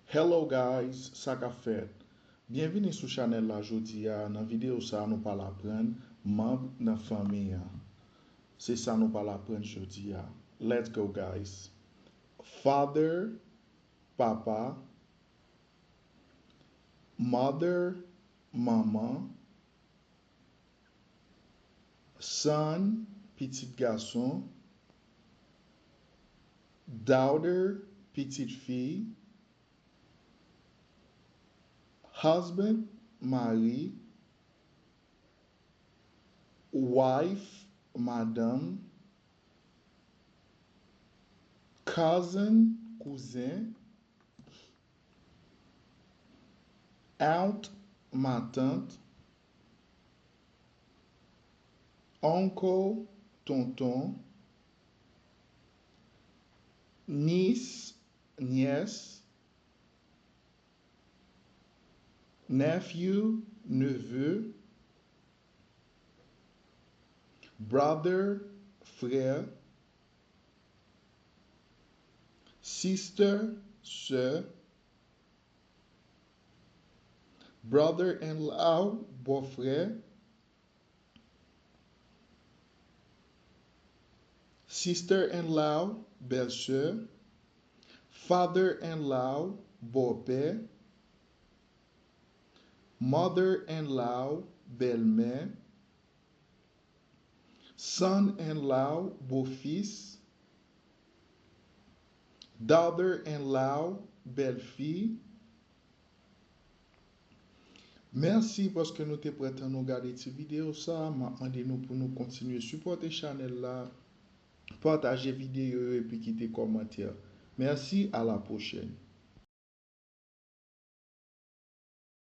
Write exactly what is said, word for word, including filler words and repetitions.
Hello guys, sa k ap fèt? Byenvini sou chanèl la jodi a. Nan videyo sa a, nou pral aprann manm nan fanmi an. Se sa nou pral aprann jodi a. Let's go guys. Father, papa. Mother, manman. Son, pitit gason. Daughter, pitit fi. Husband, mari. Wife, madanm. Cousin, kouzen. Aunt, matant. Uncle, tonton. Niece, nyès. Nephew, neveu. Brother, frè. Sister, sè. Brother-in-law, bòfrè. Sister-in-law, bèlsè. Father-in-law, bòpè. Mother-in-law, bèlmè. Son-in-law, bofis. Daughter-in-law, bèlfi. Mèsi paske nou te pran tan nou gade ti videyo sa a. M ap mande nou pou nou kontinye sipòte chanèl la, pataje videyo yo epi kite kòmantè. Mèsi, a la pwochèn.